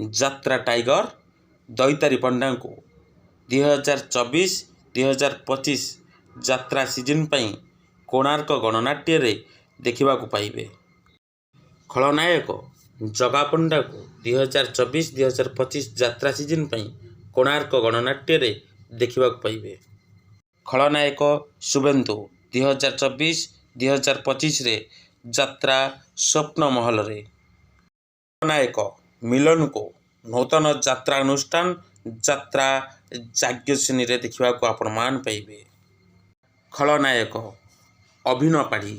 ଯାତ୍ରା ଟାଇଗର ଦୈତାରୀ ପଣ୍ଡାଙ୍କୁ 2024-2025 ଯାତ୍ରା ସିଜିନ୍ ପାଇଁ କୋଣାର୍କ ଗଣନାଟ୍ୟରେ ଦେଖିବାକୁ ପାଇବେ। ଖଳନାୟକ ଜଗା ପଣ୍ଡାକୁ 2024-2025 ଯାତ୍ରା ସିଜିନ୍ ପାଇଁ କୋଣାର୍କ ଗଣନାଟ୍ୟରେ ଦେଖିବାକୁ ପାଇବେ। ଖଳନାୟକ ଶୁଭେନ୍ଦୁ 2024-2025ରେ ଯାତ୍ରା ସ୍ୱପ୍ନ ମହଲରେ। ଖଳନାୟକ ମିଲନକୁ ନୂତନ ଯାତ୍ରା ଅନୁଷ୍ଠାନ ଯାତ୍ରା ଯାଜ୍ଞସେନୀରେ ଦେଖିବାକୁ ଆପଣମାନେ ପାଇବେ। ଖଳନାୟକ ଅଭିନ ପାଢ଼ୀ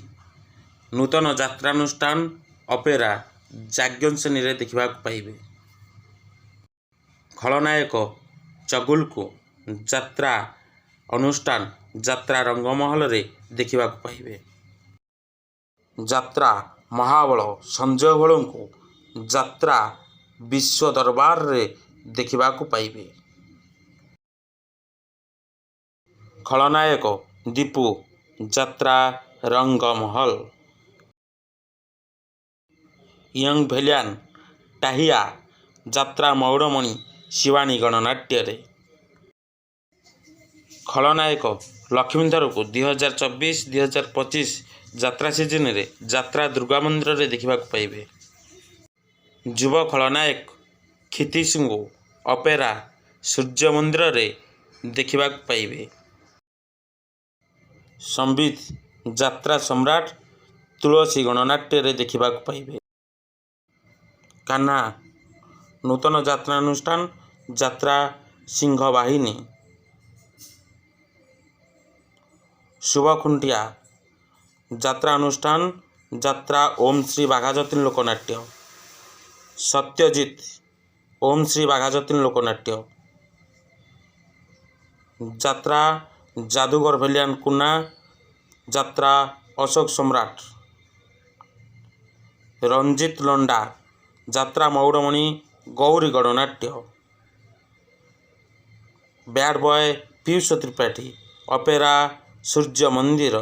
ନୂତନ ଯାତ୍ରାନୁଷ୍ଠାନ ଅପେରା ଯାଜ୍ଞସେନୀରେ ଦେଖିବାକୁ ପାଇବେ। ଖଳନାୟକ ଚଗୁଲକୁ ଯାତ୍ରା ଅନୁଷ୍ଠାନ ଯାତ୍ରା ରଙ୍ଗମହଲରେ ଦେଖିବାକୁ ପାଇବେ। ଯାତ୍ରା ମହାବଳ ସଞ୍ଜୟ ଭୋଳଙ୍କୁ ଯାତ୍ରା ବିଶ୍ୱ ଦରବାରରେ ଦେଖିବାକୁ ପାଇବେ। ଖଳନାୟକ ଦୀପୁ ଯାତ୍ରା ରଙ୍ଗମହଲ। ୟଙ୍ଗ ଭିଲିଆନ୍ ଟାହିଆ ଯାତ୍ରା ମଉଡ଼ମଣି ଶିବାନୀ ଗଣନାଟ୍ୟରେ। ଖଳନାୟକ ଲକ୍ଷ୍ମୀଧରକୁ 2024-2025 ଯାତ୍ରା ସିଜିନରେ ଯାତ୍ରା ଦୁର୍ଗା ମନ୍ଦିରରେ ଦେଖିବାକୁ ପାଇବେ। ଯୁବ ଖଳନାୟକ କ୍ଷିତୀଶଙ୍କୁ ଅପେରା ସୂର୍ଯ୍ୟ ମନ୍ଦିରରେ ଦେଖିବାକୁ ପାଇବେ। ସମ୍ବିତ ଯାତ୍ରା ସମ୍ରାଟ ତୁଳସୀ ଗଣନାଟ୍ୟରେ ଦେଖିବାକୁ ପାଇବେ। କାହ୍ନା ନୂତନ ଯାତ୍ରାନୁଷ୍ଠାନ ଯାତ୍ରା ସିଂହବାହିନୀ। ଶୁଭ ଖୁଣ୍ଟିଆ ଯାତ୍ରା ଅନୁଷ୍ଠାନ ଯାତ୍ରା ଓମ୍ ଶ୍ରୀ ବାଘାଯତୀନ ଲୋକନାଟ୍ୟ। ସତ୍ୟଜିତ ଓମ୍ ଶ୍ରୀ ବାଘାଯତୀନ ଲୋକନାଟ୍ୟ। ଯାତ୍ରା ଯାଦୁଗର ଭିଲିଆନ କୁନା ଯାତ୍ରା ଅଶୋକ ସମ୍ରାଟ। ରଞ୍ଜିତ ଲଣ୍ଡା ଯାତ୍ରା ମଉଡ଼ମଣି Gauri Gananatya. Bad boy Piyush Tripathi opera Surya ମନ୍ଦିର।